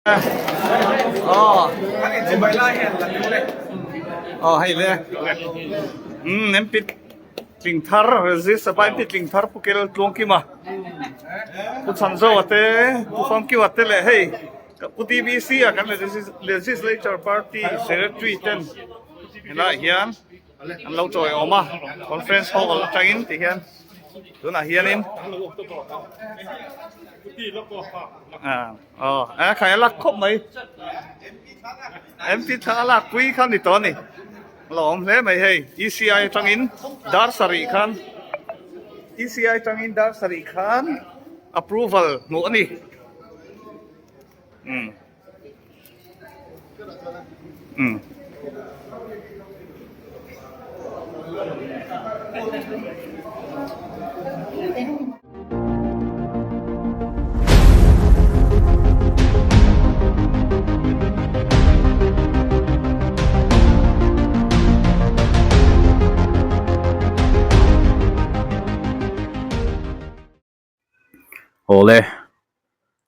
Aw hei le umm MP tling thar Rajya Sabha MP tling thar Pu Kel Tluangkima Pu Chhanzoa te Pu Famkiwa te leh hei Pu DBC a kan Legislature Party Secretary ten helaiah hian an lo chawi awm a conference hall atangin ti hian tunah hianin aw a khai a lak khawp mai MP thla a lak pui kha ni tawh a ni lo awm hle mai hei ECI atangin dar sarih khan ECI atangin dar sarih khan approval hmuh a ni umm. Umm. Awle,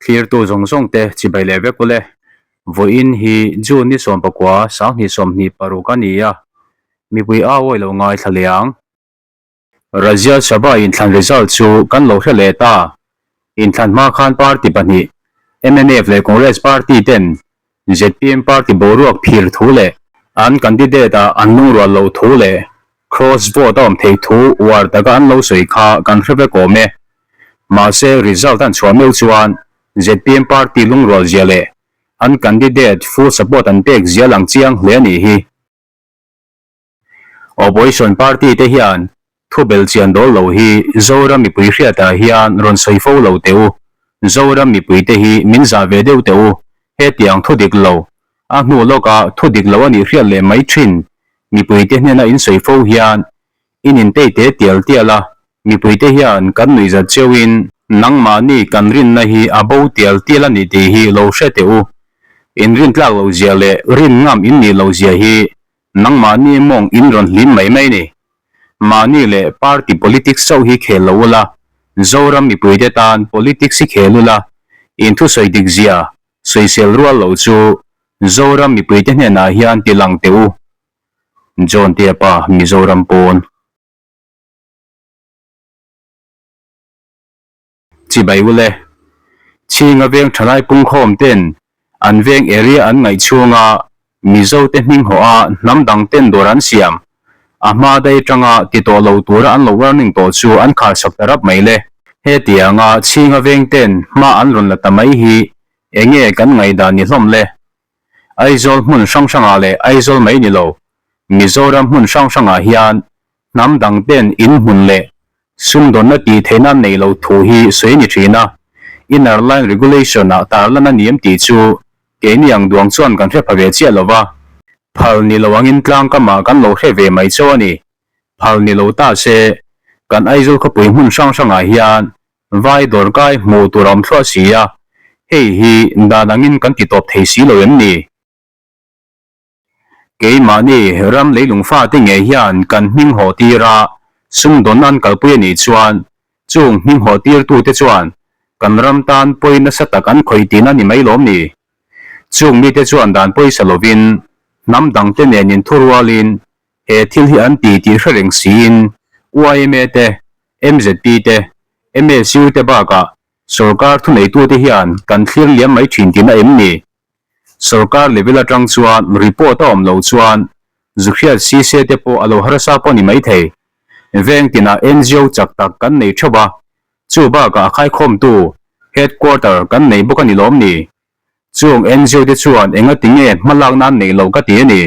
thlirtu zawng zawng te chibai leh vek ule. Vawiin hi June ni 19 2026 a ni a, mipui a awi lo ngaithla leh ang. Rajya Sabha inthlan result chu kan lo hre leh ta. Inthlan hma khan party pahnih, mnf leh Congress party ten zpm party boruak phir thu leh an candidate ah an lungrual loh thu leh cross vote a awm theih thu uar taka an lo sawi kha kan hre vek awm e. Mahse result an chhuah meuh chuan zpm party lungrual zia leh an candidate full support an pek zia lang chiang hle a nih hi. Opposition party te hian thu belchian dawl lo hi Zoram mipui hriatah hian rawn sawi fo lo teh u. Zoram mipui te hi min zah ve deuh teh u. Hetiang thu dik lo, a hnu lawka thu dik lo a nih hriat leh mai thin mipui te hnena in sawi fo hian in intei te tial tial a, mipui te hian kan nuihzat cheuhin nangmahni kan rinna hi a bo tial tial a nih tih hi lo hre teh u. In rintlak loh zia leh rin ngam in nih loh zia hi Nangmahni mawng in rawn hlim mai mai ni. Mahni leh party politics chauh hi khel lo ula, Zoram mipuite tan politics hi khel ula, in thusawi dik zia sawisel rual lo chu Zoram mipuite hnenah hian ti lang teh u. John Tiapa, Mizoram pawn. Chibai ule. Chhinga veng thalai pungkhawm ten an veng area an ngaih chhunga Mizo te hming hawh a hnam dang ten dawr an siam. A hma dai tanga ti tawh lo tura an lo warning tawh chu an khar sak ta rap mai le. Hetianga Chhinga veng ten hma an rawn la ta mai hi enge kan ngaihdan ni hlawm le. Aizawl hmun hrang hrangah leh Aizawl mai ni lo Mizoram hmun hrang hrangah hian Hnam dang ten in hmun leh sumdawnna tih theihna an neih loh thu hi sawi a ni thin a, Inner Line Regulation ah tarlan a ni em tih chu keini ang duang chuan kan hre pha ve chiah lo va, phal ni lo angin tlang kamah kan lo hre ve mai chauh a ni. Phal ni lo ta se, kan Aizawl khawpui hmun hrang hrangah hian vai dawrkai hmuh tur a awm thluah si a, hei hi dan angin kan ti tawp thei si lo em ni? Keimahni ram leilung fate ngei hian kan hming haw tir a, sumdawn an kalpui a nih chuan chung hming haw tirtute chuan kan ram tan pawi nasa tak an khawih tihna ni mai lawm ni? Chung mite chuan dan pawisa lovin hnam dangte nen inthurualin he thil hi an ti tih hre reng siin yma te, mzp te, MSU te bakah sorkar thuneitute hian kan thlir liam mai thin tihna em ni? Sorkar level atang chuan report a awm loh chuan Zuhriat Cisse te pawh a lo harsa pawh ni mai thei. Veng tinah NGO chak tak kan nei theuh a, chu bakah a khaikhawmtu headquarter kan nei bawk a ni lawm ni? Chung NGO te chuan engati nge hmalakna an neih loh ka ti a ni.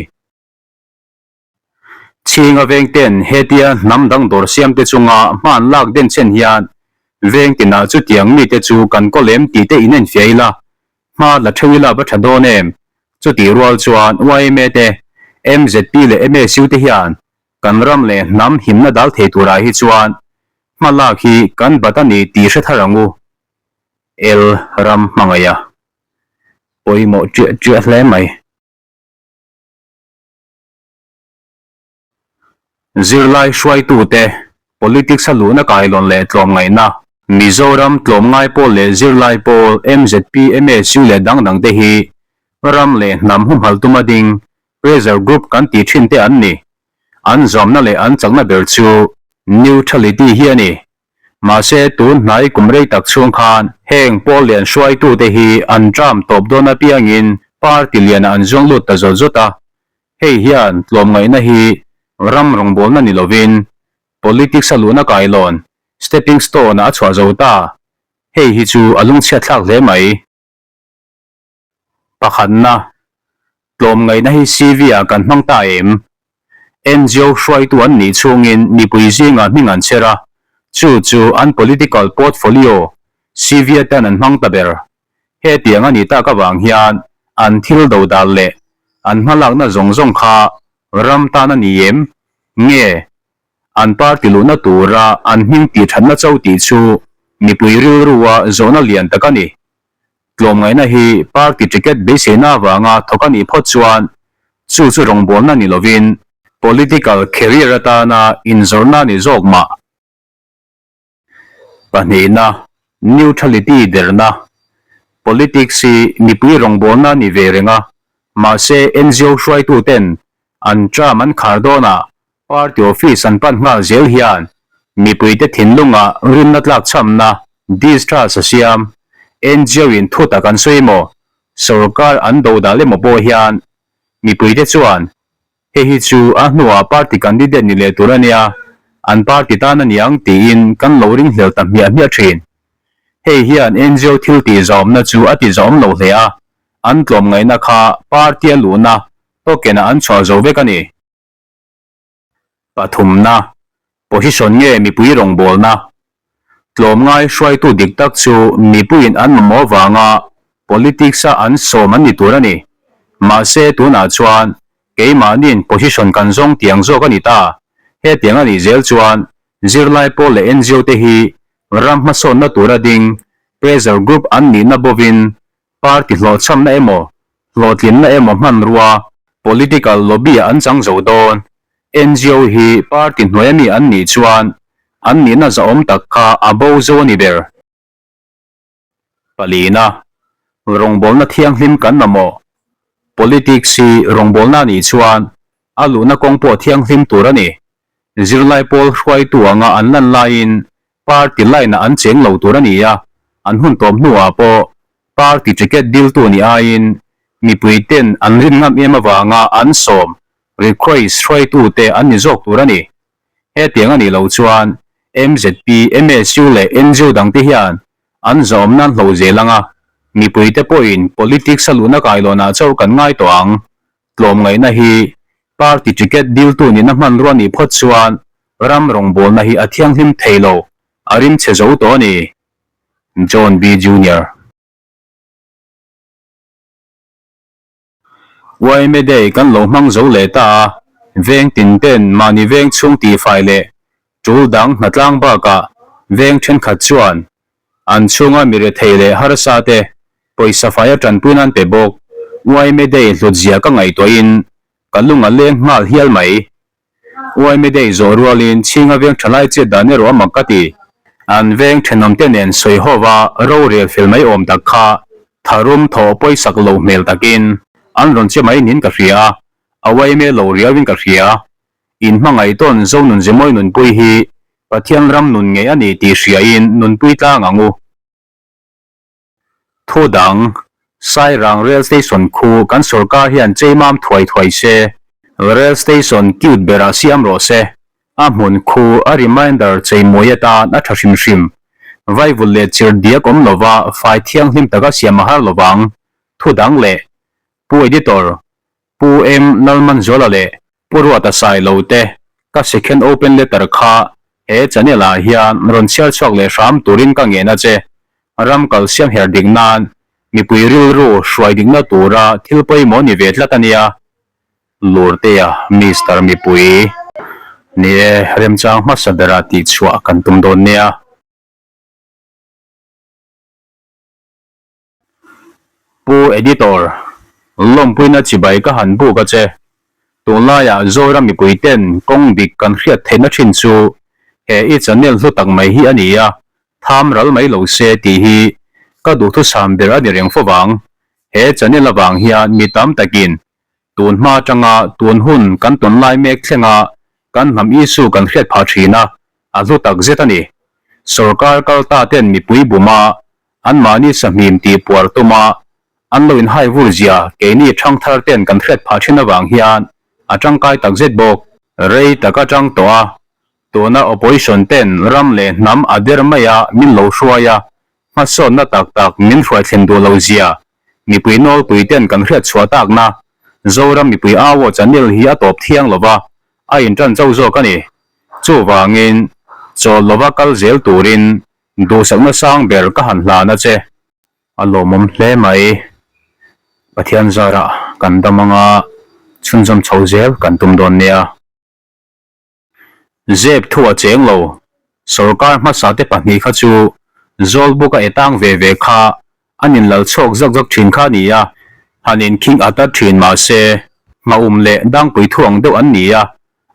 Chhinga veng ten hetia hnam dang dawr siam te chunga hma an lak den chen hian veng tinah chutiang mite chu kan kaw lem tih te in enfiah ila, hma la theuh ila va tha dawn em? Chutih rual chuan yma te, mzp leh MSU te hian kan ram leh hnam himna dal thei turah hi chuan hma lak hi kan bat a ni tih hre thar ang u. El ram hmangaih a pawimawh ṭiah ṭiah hle mai. Zirlai hruaitute politics a luhna kailawn leh tlawmngaihna. Mizoram tlawmngai pawl leh zirlai pawl MZP, MSU leh dang dang te hi ram leh hnam humhalh tuma ding pressure group kan tih thin te an ni. An zawmna leh an chakna ber chu neutrality hi a ni. Mahse tun hnai kum rei tak chhung khan heng pawl lian hruaitute hi an term tawp dawn apiangin party lianah an zuang lut ta zawt zawt a. Hei hian tlawmngaihna hi ram rawngbawlna ni lovin politics a luhna kailawn, stepping stone, ah a chhuah zo ta. Hei hi chu a lungchhiat thlak hle mai. Pakhatna, tlawmngaihna hi CV ah kan hmang ta em? NGO hruaitu an nih chhungin mipui zingah hming an chher a, chu chu an political portfolio, CV atan an hmang ta ber. Hetiang a nih tak avang hian an thil do dal leh an hmalakna zawng zawng kha ram tan a ni em? Nge an party luhna tura an hming tihthatna cho tih chu mipui rilrua zawhna lian tak a ni. Tlawmngaihna hi party ticket beiseina avanga thawk a nih phawt chuan chu chu rawngbawlna ni lovin political career atana inzawrhna a ni zawk mah. Pahnihna, neutrality derna. Politics hi mipui rawngbawlna a ni ve reng a, mahse NGO hruaituten an term an khar dawnah Party office an pan nghal zel hian mipuite thinlunga rinna tlakchhamna, distrust, a siam. NGO in thu tak an sawi emaw, sorkar an do dal emaw pawh hian mipuite chuan hei hi chu a hnuah party candidate ni leh tur a nia, an party tan a niang tiin kan lo ringhlel ta hmiah hmiah thin. Hei hian NGO thil tih zawmna chu a ti zawm lo hle a, an tlawmngaihna kha party a luhna token-ah an chhuah zo vek a ni. Pathumna, Position nge mipui rawngbawlna? Tlawmngai hruaitu dik tak chu mipuiin an mamawh vanga politics-a an sawm an ni tur a ni. Mahse, tunah chuan keimahniin position kan zawng tiang zawk a ni ta. Hetiang a nih zel chuan zirlai pawl leh NGO te hi ram hmasawnna tura ding pressure group an nihna bovin Party hlawhchhamna emaw, hlawhtlinna emaw hmanrua political lobby-ah an chang zo dawn. NGO hi party hnuai ami an nih chuan an nihna zahawm tak kha a bo zo a ni ber. Palina, Rawngbawlna thianghlim kan mamawh. Politics hi rawngbawlna a nih chuan a luhna kawng pawh thianghlim tur a ni. Zirlai pawl hruaitu anga an lan laiin Party line-ah an cheng lo tur a ni a, an hun tawp hnuah pawh party ticket diltu ni aiin mipui ten an rin ngam em avanga an sawm, request, hruaitute an ni zawk tur a ni. Hetiang a nih loh chuan MZP, MSU leh NGO dangte hian an zawm nan hlo zel ang a, mipuite pawhin politics a luhna kailawnah chauh kan ngai tawh ang. Tlawmngaihna hi party ticket diltu nihna hmanrua nih phawt chuan ram rawngbawlna hi a thianghlim thei lo, a rim chhe zo tawh a ni. John B. Junior. Yma Day kan lo hmang zo leh ta a, veng tin ten mahni veng chhung tihfai leh tul dang hnatlang bakah veng thenkhat chuan An chhunga mi rethei leh harsa te pawisa fai a tanpui nan pe bawk. Yma Day hlutzia ka ngaihtuahin ka lung a leng nghal hial mai. Yma Day zawh rualin chhinga veng thalai chet dan erawh a mak ka ti. An veng thenawm te nen sawi hova rorel fel mai awm tak kha tharum thawh pawisak lo hmel takin an rawn che mai niin ka hria a, a yma lo riauin ka hria. In hmangaih tawn zo nun zemawi nunpui hi Pathian ram nun ngei a ni tih hriain nunpui tlang ang u. Thu dang, Sairang Rail Station khu kan sorkar hian cheimam thuai thuai se, Rail Station cute berah siam rawh se, a hmun khu a reminder cheimawi atan a tha hrim hrim. Vaivul leh chirh diak awm lova fai thianghlim taka siam a har lovang. Thu dang leh, Pu Editor, Pu M. Lalmanzuala leh Pu Ruata Sailo te ka second open letter kha he channel ah hian rawn chhiar chhuak leh hram turin ka ngen a che. Ram kal siam her dik nan mipui rilru hruai dikna tura thil pawimawh ni ve tlat a nia. Lurtea Mister Mipui. Ni e, remchang hmasa berah tihchhuah kan tum dawn nia. Pu Editor, lawmpuina chibai ka han buk a che. Tunlaiah Zoram mipui ten kawng dik kan hriat theihna thin chu he i channel hlu tak mai hi a ni a. Tham ral mai lo se tih hi ka duhthusam ber a ni reng fo vang. He channel avang hian mi tam takin tun hma atanga tun hun kan tawn lai mek thlenga kan hnam issue kan hriat phah thin a, a hlu tak zet a ni. Sorkar kal ta ten mipui buma anmahni sahmim tih puar tuma an lo inhai vur zia keini thangthar ten kan hriat phah thin avang hian a tangkai tak zet bawk. Rei tak atang tawh a, Tuna opposition ten ram leh hnam a der mai a min lo hruai a, hmasawnna tak tak min hruai thlen duh lo zia mipui nawlpui ten kan hriat chhuah takna Zoram mipui au channel hi a tawp thiang lo va, a intan chauh zawk a ni. Chuvangin, chawl lova kal zel turin duhsakna sang ber ka han hlan a che. A lawmawm hle mai. Pathian zarah kan dam anga chhunzawm chho zel kan tum dawn nia. Zep thu a cheng lo. Sorkar hmasa te pahnih kha chu Zawlbuk a etang ve ve kha an inlal chhuak zawk zawk thin kha a ni a, han inkhing at at thin mah se, hmaum leh dangpui thu ang deuh an ni a,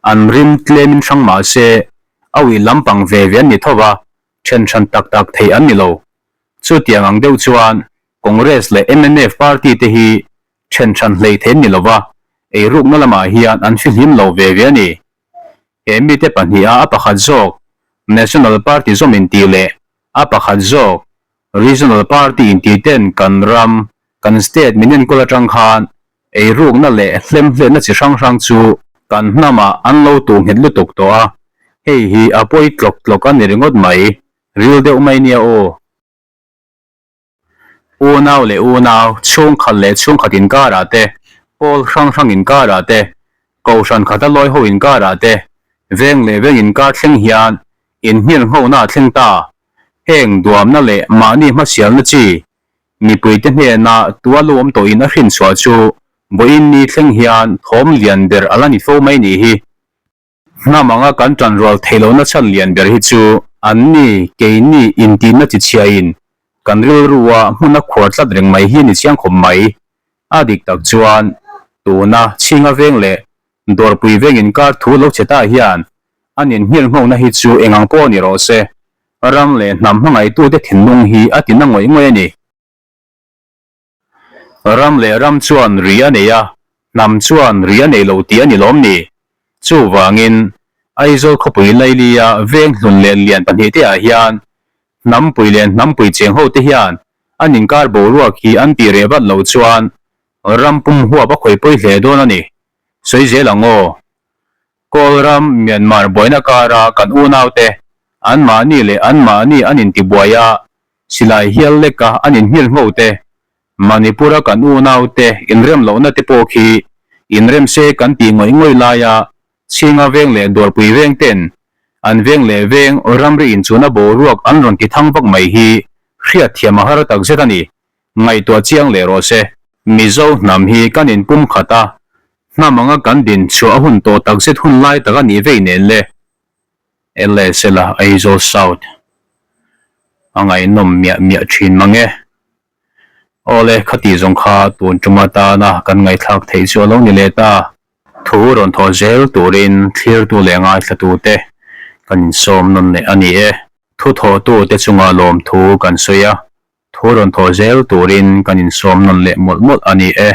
an rim tlemin hrang mah se, a uih lampang ve ve an ni tho va, then hran tak tak theih an ni lo. Chutiang ang deuh chuan Congress leh mnf party te hi then hran hlei theih an ni lo va, eirukna lamah hian an fihlim lo ve ve a ni. He mite pahniha a pakhat zawk National Party zawm inti leh a pakhat zawk Regional Party inti ten kan ram, kan state min enkawl atang khan eirukna leh hlemhletna chi hrang hrang chu kan hnamah an lo tuh nghet lutuk tawh a, hei hi a pawi tlawk tlawk a ni ringawt mai, ril deuh mai nia aw. Unau leh unau, chhungkhat leh chhungkhat inkarah te, pawl hrang hrang inkarah te, kohhran khata lawi ho inkarah te, veng leh veng inkar thleng hian inhmir nghona a thleng ta. Heng duamna leh mahni hmasialna chi mipuite hnena tua lu awm tawhin a hrinchhuah chu vawiin ni thleng hian thawm lian ber a la ni fo mai nih hi. Hnam anga kan ṭanrual theih lohna chhan lian ber hi chu anni, keini intihna chi chhiain kan rilrua hmun a khuar tlat reng mai hi a ni chiang khawp mai. A dik tak chuan tuna Chhinga veng leh Dawrpui veng inkar thu lo che ta hian an inhmir nghawkna hi chu eng ang pawh ni rawh se, ram leh hnam hmangaihtute thinlung hi a tina ngawih ngawih a ni. Ram leh ram chuan ri a nei a, hnam chuan ri a nei lo tih a ni lawm ni? Chuvangin, Aizawl khawpui Lailia veng hlun leh lian pahnihte ah hian hnampui leh hnampui cheng ho te hian an inkar boruak hi an tih reh vat loh chuan ram pum huap a khawi pawi hle dawn a ni. Sawi zel ang aw. Kawl ram Myanmar buaina kara kan unaute anmahni leh anmahni an intibuai a, Silai hial leka an inhmir ngho te, Manipur-a kan unaute inrem lohna te pawh khi inrem se kan tih ngawih ngawih laia Chhinga veng leh Dawrpui veng ten an veng leh veng ramri inchuna boruak an rawn ti thang vak mai hi hriatthiam a har takzet a ni. Ngaihtuah chiang leh rawh se. Mizo hnam hi kan inpum khat a, hnam anga kan din chhuah a hun tawh takzet hun lai tak a nih vei nen le. LSL a Aizawl South a ngaihnawm miah miah thin mang e. Awle, khati zawng kha tun tum atana kan ngaihthlak theih chu a lo ni leh ta. Thu rawn thawh zel turin thlirtu leh ngaithlatute kan insawm nawn leh a ni e. Thu thawhtute chunga lawmthu kan sawi a, thu rawn thawh zel turin kan insawm nawn leh mawlh mawlh a ni e.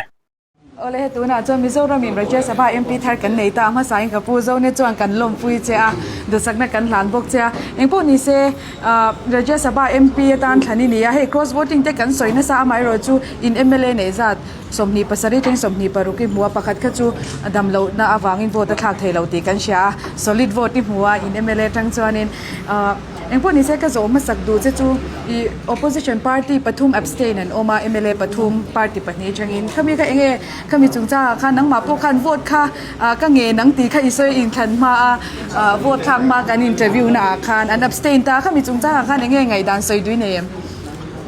Awle he tunah chuan Mizoram in Rajya Sabha MP thar kan nei ta a, hmasa in ka pu Zone chuan kan lawmpui che a, duhsakna kan hlan bawk che a. Engpawh ni se Rajya Sabha MP atan thlan i ni a, hei cross voting te kan sawi nasa amaherawh chu in mla neih zat 27 atangin 26 i hmu a, pakhat kha chu damlohna avangin vote a thlak thei lo tih kan hria a, solid vote i hmu a in mla atang chuanin. Engpawh nise ka zawh hmasak duh che chu ih opposition party pathum abstain an awm a mla pathum party pahnih atangin khami kha enge khami chungchangah khan nangmah pawh khan vote kha ah ka ngen ang tih kha i sawi inthlan hma a ah vote thlak hma kan interview na ah khan an abstain ta khami chungchangah khan enge ngaihdan sawi dui nei em?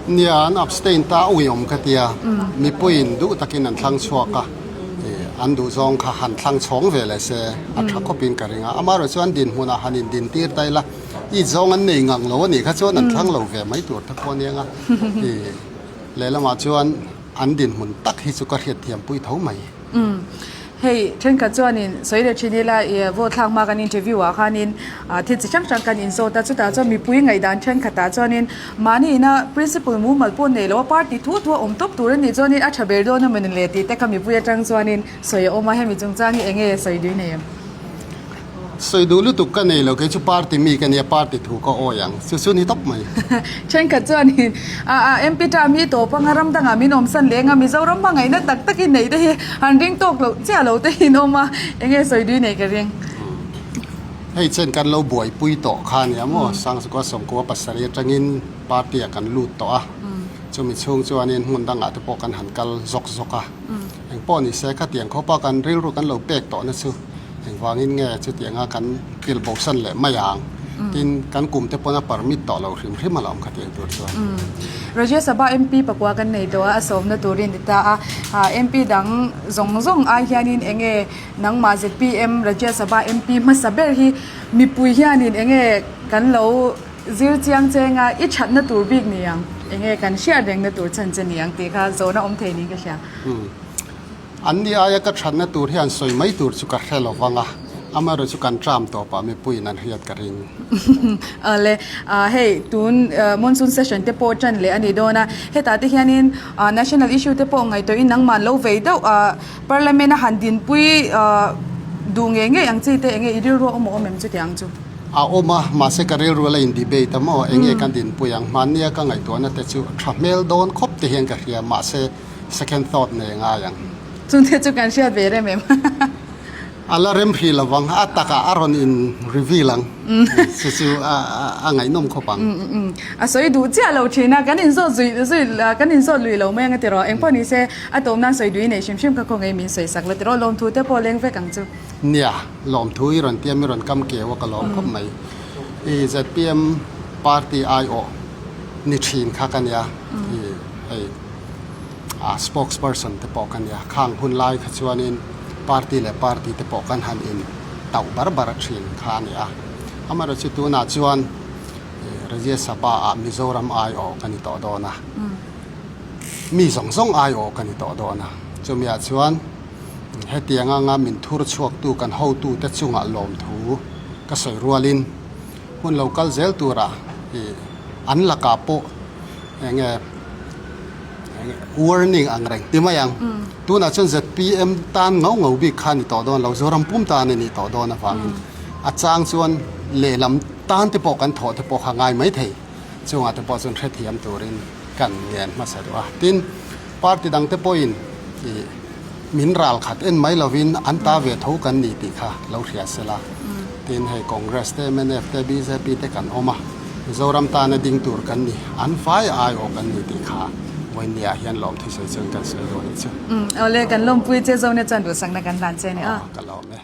Nia an abstain ta a uiawm ka tia mipuiin duh takin an thlang chhuak a ih an duhzawng kha han thlang chhawng ve leh se a tha khawpin ka ring a amaherawhchu chuan dinhmunah han indintir ta ila I zawng an nei ngang lo a nih kha chuan an thlang lo ve mai tur ta pawh a nia nga. I lehlamah chuan an dinhmun tak hi chu ka hriatthiam pui tho mai. Umm. Hei thenkhat chuanin sawi leh thin ila ih vote thlak hma kan interview ah khanin ah thil chi hrang hrang kan inzawt a chutah chuan mipui ngaihdan thenkhatah chuanin mahni ina principle mumal pawh nei lo a party thu thu a awm tawp tur a nih chuanin a tha ber dawn emaw ni le tih te kha mipui atang chuanin sawi a awm a hemi chungchang hi eng nge sawi dui nei em? Sawi duh lutuk ka nei lo, kei chu party mi ka nia, party thu ka awi ang, chu chu ni tawp mai. Thenkhat chuanin a a MP term hi tawp anga ram dangah min awmsan leng a, Mizoram hmangaihna tak takin neih te hi han ring tawk loh chiah lo te in awm a, eng nge sawi dui nei ka ring. Hei chen kan lo buaipui tawh kha nia maw, Sangchukua Sawmkua pasarih atangin party ah kan lut tawh a, chumi chhung chuanin hmun dangah te pawh kan han kal zawk zawk a, engpawh ni se khatiang khawpa kan rilru kan lo pek tawhna chu Engvangin nge chutianga kan kil bosan leh mai ang? Tin, kan kum te pawn a permit tawh lo hrim hrim alawm khatiang tur chuan. Rajya Sabha MP pakua kan nei tawh a, a sawmna turin ni ta a. MP dang zawng zawng ai hianin eng nge nangmah zpm Rajya Sabha MP hmasa ber hi mipui hianin eng nge kan lo zir chiang cheng a, i thatna tur bik ni ang, eng nge kan hriat rengna tur chhan che ni ang tih kha zawhna awm thei niin ka hria. An ni aia ka thatna tur hian sawi mai tur chu ka hre lo vang a, amaherawh chu kan tram tawpah mipuiin an hriat ka ring. Awle, hei tun monsoon session te pawh tan leh a ni dawn a, hetah te hianin national issue te pawh ngaihtuahin nangmah lo vei deuh parliament a han dinpui duh ngei ngei ang chi te enge i rilru a awm awm em chutiang chu? A awm a, mahse ka rilru la in debate a maw, enge kan dinpui ang, hmannia ka ngaihtuahna te chu tha hmel dawn khawp te hian ka hria, mahse Second thought nei ngai ang. Chungte chu kan hriat ve rem em? A la rem hrih lo vang, a takah a rawn in reveal ang. Chu chu a ngaihnawm khawp ang. A sawi duh chiah lo thin a, kan inzawt zui zui kan inzawt lui lo mai ang a ti rawh. Engpawh ni se, a tawm nan sawi duh i nei hrim hrim kha khaw ngei min sawi sak la ti rawh. Lawmthu te pawh leng vek ang chu. Nia, lawmthu i rawn tia mi rawn kam keu a ka lawm khawp mai. I zpm party aiawh ni thin kha ka nia. I hei. A spokesperson te pawh ka nia, khang hun lai kha chuanin party leh party te pawh kan han in tauh bar bar thin kha a ni a. Amaherawhchu chu tunah chuan Rajya Sabha ah Mizoram aiawh ka ni tawh dawn a, mi zawng zawng aiawh ka ni tawh dawn a, chumiah chuan hetiang anga min thur chhuaktu kan hotute chungah lawmthu ka sawi rualin hun lo kal zel turah an lakah pawh Eng nge warning ang reng ti mai ang. Tunah chuan zpm tan ngau ngau bik kha a ni tawh dawn lo, Zoram pum tan a nih tawh dawn avangin a chang chuan lehlam tan te pawh kan thawh te pawh kha ngai mai thei. Chungah te pawh chuan hrethiam turin kan ngen hmasa duh a. Tin, party dang te pawhin ih min ral khat en mai lovin an ta ve tho kan ni tih kha lo hria se la. Tin, hei Congress te, mnf te, bjp te kan awm a, Mizoram tana ding tur kan ni, an fai aiawh kan ni tih kha vawinia hian lawm thusawi chuan kan sawi dawn a ni chu. Awle, kan lawmpui che Zone chuan duhsakna kan hlan che a ni a. Ka lawm e.